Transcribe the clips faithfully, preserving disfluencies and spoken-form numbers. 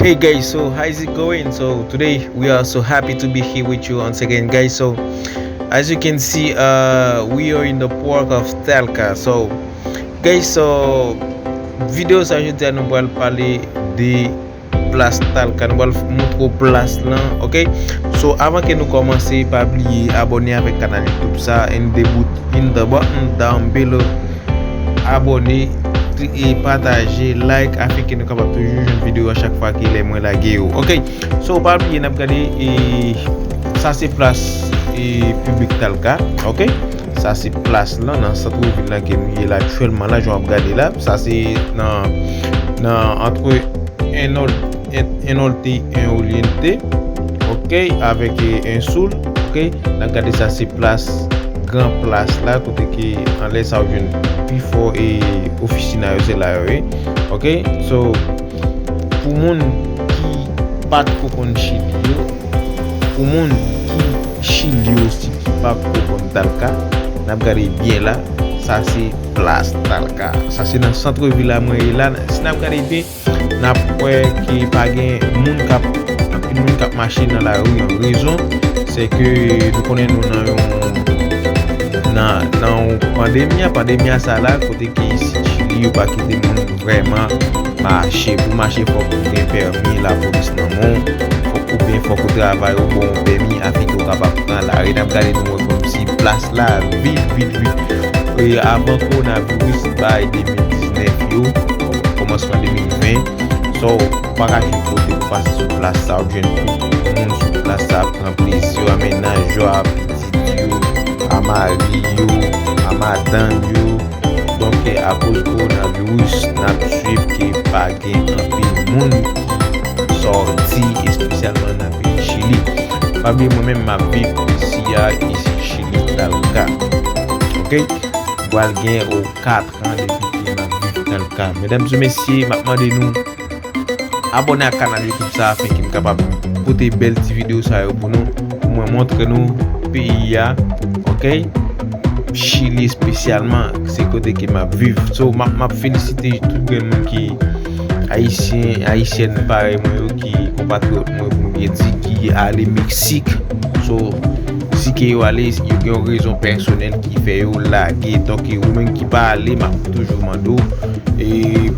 Hey guys, so how is it going? So today we are so happy to be here with you once again, guys. So as you can see, uh, we are in the park of Talca. So guys, so videyo sa jodi a nou pral pale de plas Talca, nou pral montre w plas lan, ok? So avan ke nou kòmanse, pa bliye abòne avèk kanal YouTube sa and the button, the button down below. Abòne, e pataje, like, afin ke nou kapab toujou jwenn videyo a chak fwa ke lè mwen lage yo. Ok, so pa bliye n ap gade, e sa se plas, e piblik Talca, ok? Sa se plas lan nan sant vil lan ke nou ye la aktyèlman la, jan w ap gade la. Sa se nan, nan antre Enol-, En-, Enolte, en Oriente, ok, avèk, e, en Sul, ok. N ap gade sa se plas, gran plas la, kote ke anlè sa w jwenn pifò, e, ofisin yo se la yo ye, ok. So pou moun ki pa t ko konn Chili yo, pou moun ki Chili osi ki pa t ko konn Talca, n ap gade byen la, sa se plas Talca. Sa se nan sant vil la mwen ye la. Si n ap gade byen, n ap wè ke pa gen moun k ap, anpil moun k ap mache nan lari an. Rezon, se ke nou konnen nou nan yon, nan, nan yon pandemi, a pandemi a sa la, kote ke isit Chili, yo pa kite moun vrèman mache. Pou mache, fòk ou gen pèmi lapolis nan men w, fòk oubyen fòk ou travay, ou ba w pèmi, afin ke w kapab pran lari. N ap gade nou wè kòmsi plas la vid, vid, vid. E avan kowonaviris bay de mil diznèf yo, kòmansman de mil ven, so, ou pa ka jwenn kote pou pase sou plas sa, w ap jwenn tout moun sou plas sa ap pran plezi yo, a mennaj yo, a pitit yo, a mari yo, a madanm yo. Donk, akoz kowonaviris, n ap swiv ke pa gen anpil moun ki sòti, espesyalman nan peyi Chili. Pa bliye, mwen menm, m ap viv isi a, isi Chili, Talca. Ok? M pral gen o kat an depi ke m ap viv Talca. Medam e mesye, m ap mande nou abòne ak kanal YouTube sa, afin ke m kapab pote bèl ti videyo sa yo pou nou, pou mwen montre nou peyi a, ok? Chili espesyalman, se kote ke m ap viv. So, m ap, m ap felisite tout grenn moun ki ayisyen, ayisyèn parèy mwen yo, ki konpatriyòt mwen, pou m byen di, ki ale Meksik. So, si ke yo ale, yo gen yon rezon pèsonèl ki fè yo lage. Donk, ou menm ki pa ale, m ap toujou mande w, e,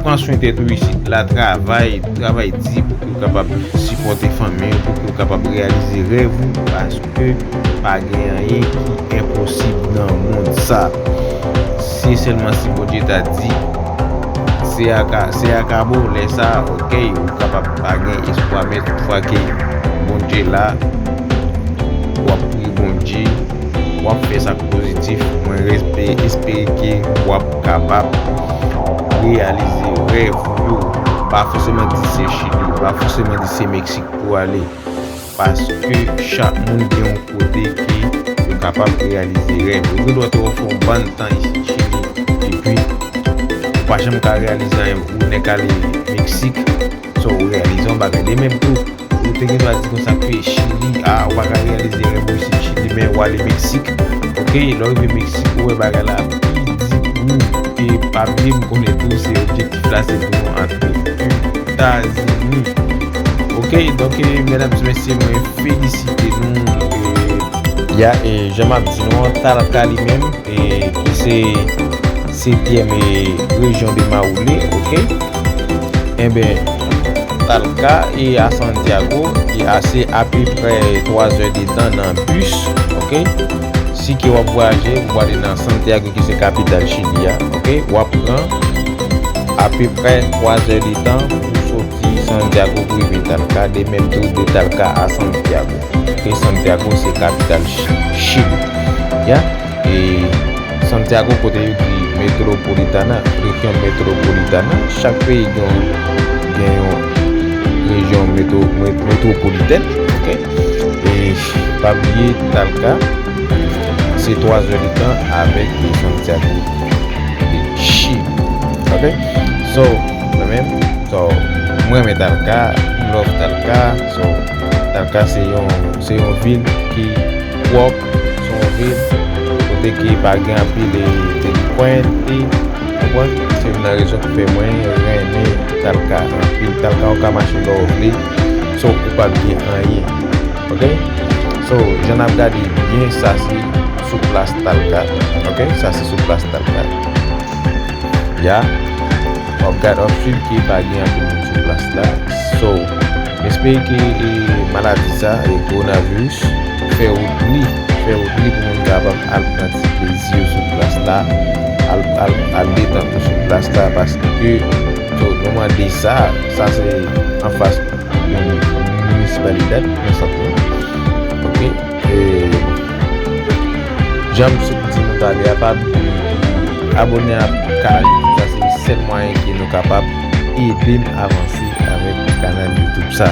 pran swen tèt ou isit la, travay, travay di pou ke w kapab sipòte fanmi w, pou ke w kapab reyalize rèv ou, paske pa gen anyen ki enposib nan mond sa. Se sèlman si Bondye ta di, se aka-, se akabo, lè sa, ok, ou kapab pa gen espwa, men tout fwa ke Bondye la, w ap priye Bondye, w ap fè sa k pozitif, mwen respe-, espere ke w ap kapab reyalize rèv ou yo. Pa fòseman di se Chili, pa fòseman di se Meksik pou w ale. Paske chak moun gen yon kote ke yo kapab reyalize rèv yo. Ou gen dwa te fè yon bann tan isit Chili, epi ou pa janm ka reyalize anyen, ou nèk ale Meksik, so ou reyalize yon bagay. De menm tou, ou te gen dwa di konsa ke Chili, a, ou pa ka reyalize rèv ou isit Chili, men ou ale Meksik, ok, lè w rive Meksik, ou wè bagay la pi di pou ou. E pa bliye, m konnen tou, se objektif la, se pou nou antre Etazini. Ok, donk, e, medam e mesye, mwen felisite nou, e, ya, e, jan m ap di nou an, Talca li menm, e, ki se setyèm, e, rejyon de Maule, ok? Enben, Talca e a Santiago, e a se apeprè twa zè de tan nan bis, ok? Si ke w ap vwayaje, ou prale nan Santiago, ki se kapital Chili a, ok? W ap pran apeprè twa zè de tan pou soti Santiago pou rive Talca, de menm tou de Talca a Santiago. Ok, Santiago se kapital Ch-, Chili. Ya? E Santiago kote yo di Metropolitana, rejyon Metropolitana. Chak peyi gen, gen yon rejyon metro-, met-, metwopolitèn. Ok? E pa bliye Talca, se twa zè de tan avèk Santiago de Chili. Ok? So, mwen menm, so, mwen renmen Talca, m love Talca. So, Talca se yon, se yon vil ki pwòp, se yon vil kote ki pa gen anpil, e, delinkwante, konprann? Se youn nan rezon ki fè mwen renmen Talka, anpil Talka ou ka mache lè w vle, so ou p ap gen anyen. Ok? So, jan n ap gade byen, sa se sou plas Talka. Ok? Sa se sou plas Talka. Ya. W ap gade, w ap swiv ke pa gen anpil moun sou plas la. So, m espere ke, e, maladi sa, e, kowonaviris, fè wout li, fè wout li pou moun kapab al pran ti plezi yo sou plas la, al, al, al detant yo sou plas la, paske, so, nou mande sa, sa se anfas yon minisipalite nan sant lan. Ok? E, jan m sot di nou talè a, pa bliye abòne ak kanal YouTube sa, se sèl mwayen ke nou kapab ede m avanse avèk kanal YouTube sa.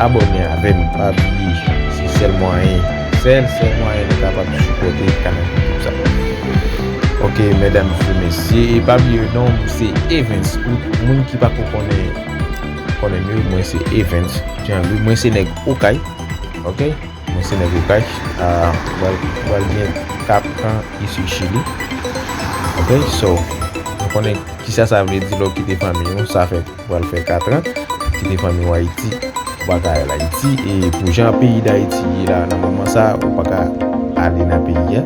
Abòne avè m, pa bliye, se sèl mwayen, sèl, sèl mwayen nou kapab sipòte kanal YouTube sa. Ok, medam e mesye, e pa bliye non, se Evens. Pou moun ki pa ko konnen, konnen m yo, mwen se Evens Jean Louis, mwen se nèg Okay. Ok? Mwen se nèg Okay. Ah, pral, pral gen kat an isi Chili. Ok? So, nou konnen kisa sa vle di lè w kite fanmi w, sa fè, pral fè kat an, kite fanmi w Ayiti, ou pa ka al Ayiti, e pou jan peyi Dayiti ye la nan moman sa, ou pa ka ale nan peyi a.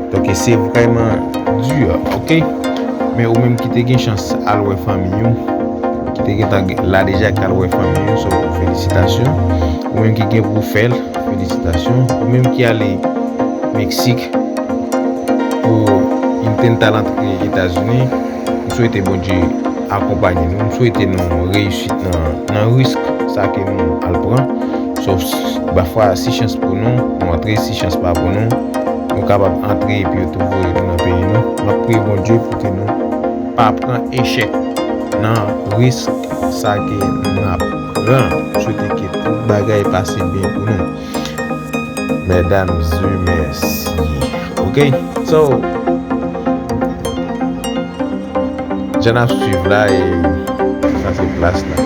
Donk, se vrèman di, ok? Men ou menm ki te gen chans al wè fanmi w, ki te gentan gen, la deja k al wè fanmi w, so, felisitasyon. Ou menm ki gen pou fè l, felisitasyon. Ou menm ki ale Meksik pou intenta rantre Etazini, m swete Bondye akonpanye nou. M swete nou reyisit nan, nan risk sa ke nou al pran. So, pafwa, si chans pou nou, nou antre, si chans pa pou nou, nou kapab antre epi yo tou voye nou nan peyi nou. M ap priye Bondye pou ke nou pa pran echèk nan risk sa ke n ap pran. M swete ke tout bagay pase byen pou nou. Medam e mesye. Ok? So, jan n ap swiv la, e sa se plas la.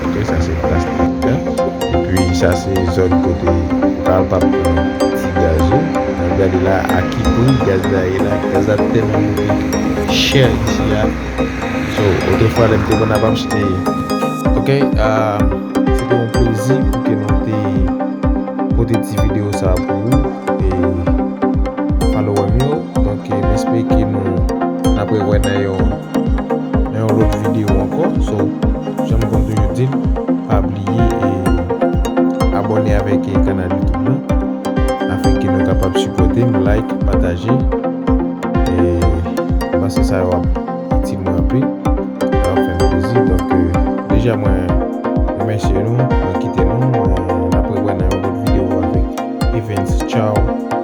Ok, sa se plas la. Epi sa se zòn kote ou ka al pap pran ti gaz ou. N ap gade la a ki pri gaz la ye la. Gaz la tèlman moute chè isi a. So, otrefwa, lè m te konn ap achte. Ok, ah, se te yon plezi pou ke nou te pote ti videyo sa pou ou, e follower m yo. Donk, e, m espere ke nou, n ap rewè nan yon, nan yon lòt videyo ankò. So, jan m konn toujou di l, pa bliye, e, abòne avèk, e, kanal YouTube lan, afin ke nou kapab sipòte m, like, pataje. E, m panse sa yo ap itil mwen anpil. Sa ap fè m plezi. Donk, e, deja mwen remèsye nou, mwen kite nou, mwen, n ap rewè nan yon lòt videyo avèk Evens. Tchaw.